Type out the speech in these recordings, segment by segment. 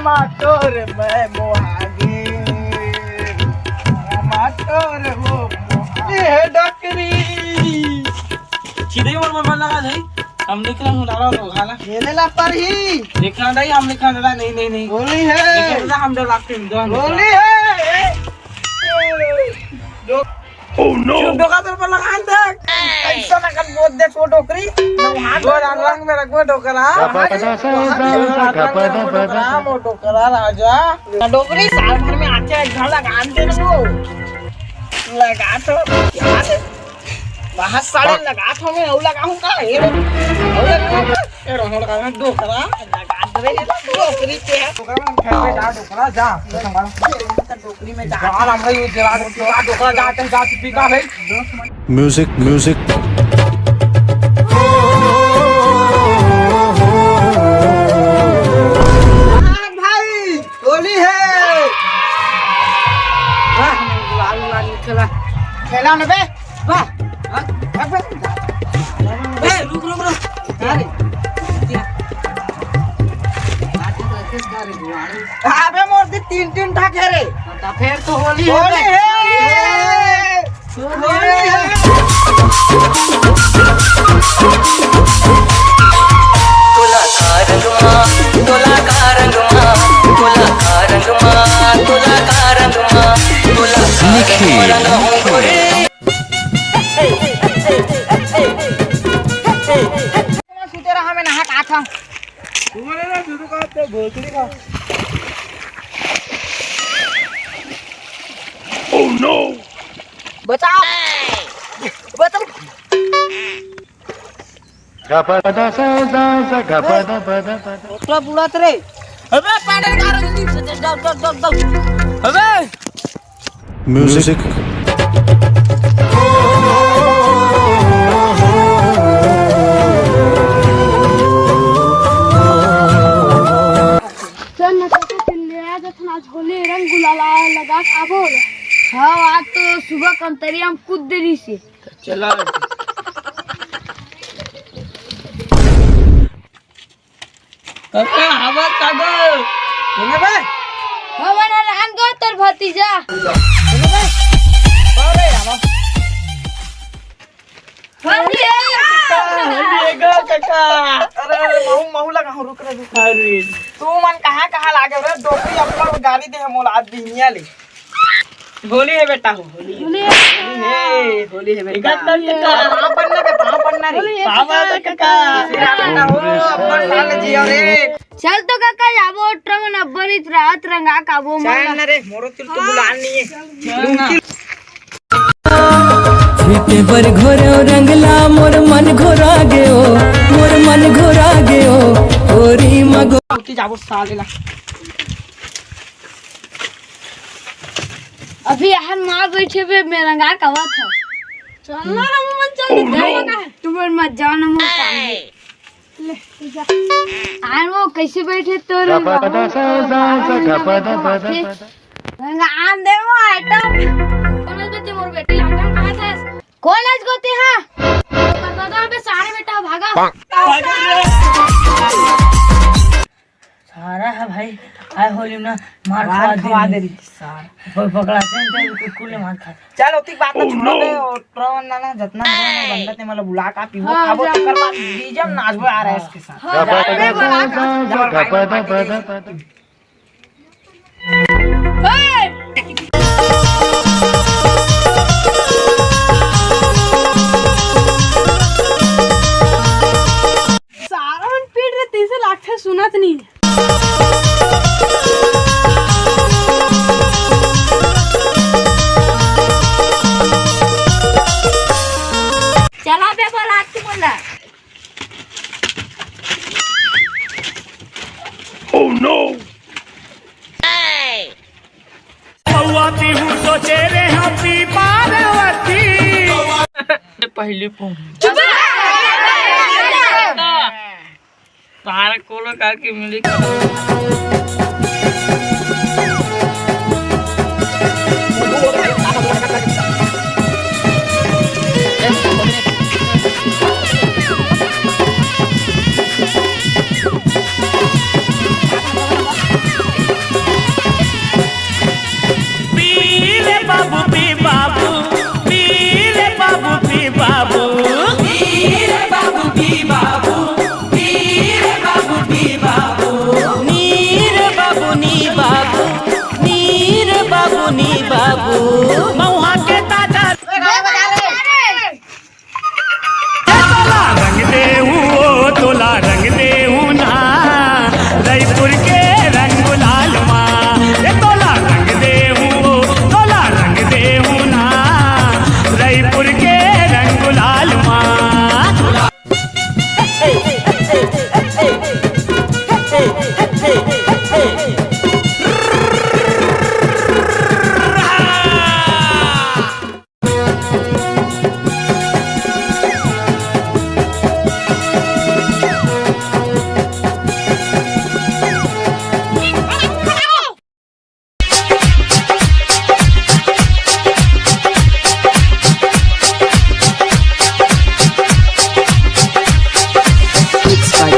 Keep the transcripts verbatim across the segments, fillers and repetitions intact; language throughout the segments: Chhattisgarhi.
माटोर मैं मोहागे, माटोर वो मोहागे। ए डोकरी। सीधे मोर मोबाइल लगा दे। हम लिख रहे हैं, डालो तो खाना। ये ले ला पर ही। देखना नहीं, हम लिखना दादा, नहीं, नहीं, नहीं। गोली है। देखना दादा, हम डर लगते हैं, डर लगते हैं। गोली है। Oh no! चुप, डोका तोर पर लगान दे। ऐसा ना कर, बोल दे, वो डोकरी। वो रंग रंग में रखबो डोकरा। डोकरा, वो डोकरा राजा। डोकरी साल भर में आके एक घाव लगान दे ना तू। लगा तो यार। बाहर साले लगा तो मैं, वो लगाऊं का? ये वो लगाऊं का? ए, रोहन का डोकरा, लगा दे रे, डोकरी के है। डोकरा में फेंक दे, जा डोकरा, जा। डोकरी में जा। जा, राम भाई, जा, जा, डोकरा, जा, जा, जा, पी का भाई। Music, music। भाई, होली है। वाह, वाह, वाह, खेला। खेला ना बे। वाह। हाँ, हाँ, बे। बे, रुक, रुक, रुक। क्या रे? क्या? अबे मोर दी तीन, तीन ठा घेरे। तो फिर तो होली है होली बे। है। होली है। तोला का रंग मा, तोला का रंग मा, तोला का रंग मा, तोला का रंग मा, तोला का रंग मा, निखिल। सुते रहा, मैं नहा के आत हूँ। तुम्हारे ना शुरू का तो भोसड़ी का। Oh no! बचाओ। बचाओ। गपदा सा सा सा गपदा पदा पदा। ओकरा बुलात रे। अबे पागल का रे, जल्दी से दे, दौड़, दौड़, दौड़, दौड़। अबे। Music। चल न तो चल ले, आज अपन आज होली रंग गुलाल लगा के आबो। हाँ, आज तो सुबह कंतरिया में कूद देली से। चला। काका, हवा काका। सुने बे? हवा ना राम दो तोर भतीजा। सुने बे? अरे हवा। होली है। होली है गा काका। अरे, अरे, महू, महू लगा हूँ, रुक रे, रुक। अरे। तू मन कहाँ, कहाँ लागे रे? डोकरी अपन गाली दे मोला आज बिहनिया ले। होली है बेटा हो, होली। होली है। होली है, होली है बेटा। एक हाथ करके का? पाँव पड़ना बे, पाँव पड़ना रे। होली है पाँव बेटा। पड़ना काका। तेरा बेटा हो, अब्बर साल जियो रे। चल तो काका, जाबो ट्रमन अब्बर इत रात रंगा काबो चल मन। ना रे, मोरो तिल तो बुलान नहीं है। चल ना। लुंगी। फीते बर घोरे रंगला मोर मन घोरा गयो, मोर मन घोरा गयो, होरी मगो। उठी जाबो साले ला। अभी यहाँ माँ बैठे बे, मेरा गार का बात है। चल ना रे, मन चल के जाएगा का? तू बोल मत जाओ ना, मोर काम है। ले, तू जा। आन वो कैसे बैठे तोर गपदा सा सा सा गपदा पदा पदा। आन दे वो आइटम। कौन है बे मोर बेटी आइटम कहाँ था? कौन है गोती हाँ? दादा पे सारे बेटा भागा। सारा है भाई, आए होली ना मार मार खवा खवा दे दे रही। सारा। कोई पकड़ा से तो कुकुर ने मार खा। चल, ओतिक बात ना छोड़ दे, और ट्रवन ना, ना, जितना है ना, बंदा ते मतलब बुला का पीबो, हाँ, खाबो, जा। तेकर बाद डीजे में नाचबो आ रहा है इसके साथ। हाँ, जा, जा, जा, जा, जा, जा, जा, जा, जा, जा, जा, जा, जा, जा, जा, जा, जा, जा, सारा मन पीट रहे, तैसे लागथे सुनत नहीं। चला बे, बोला आज की बोला। Oh no! पौआ पीहू सोचे रे हम पी पार्वती। पहली पौनी। चुप! तारा कोलो करके मिली।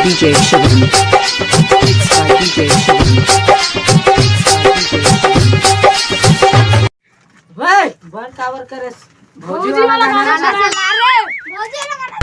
DJ Shivam. Mixed by DJ Shivam. Mixed by DJ Shivam. भाई, बंद काबर करेस? भौजी वाला गाना सुना। भौजी वाला गाना।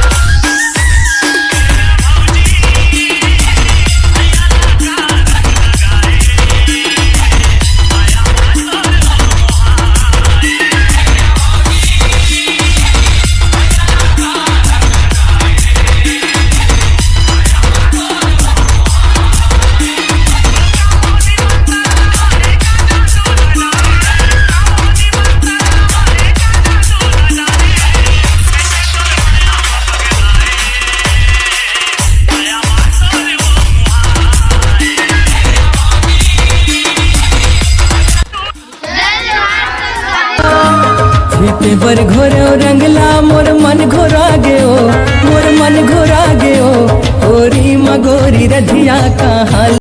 जीते बर घोरो रंगला मोर मन घोरा गयो, मोर मन घोरा गयो। होरी मगोरी रधिया कहाँ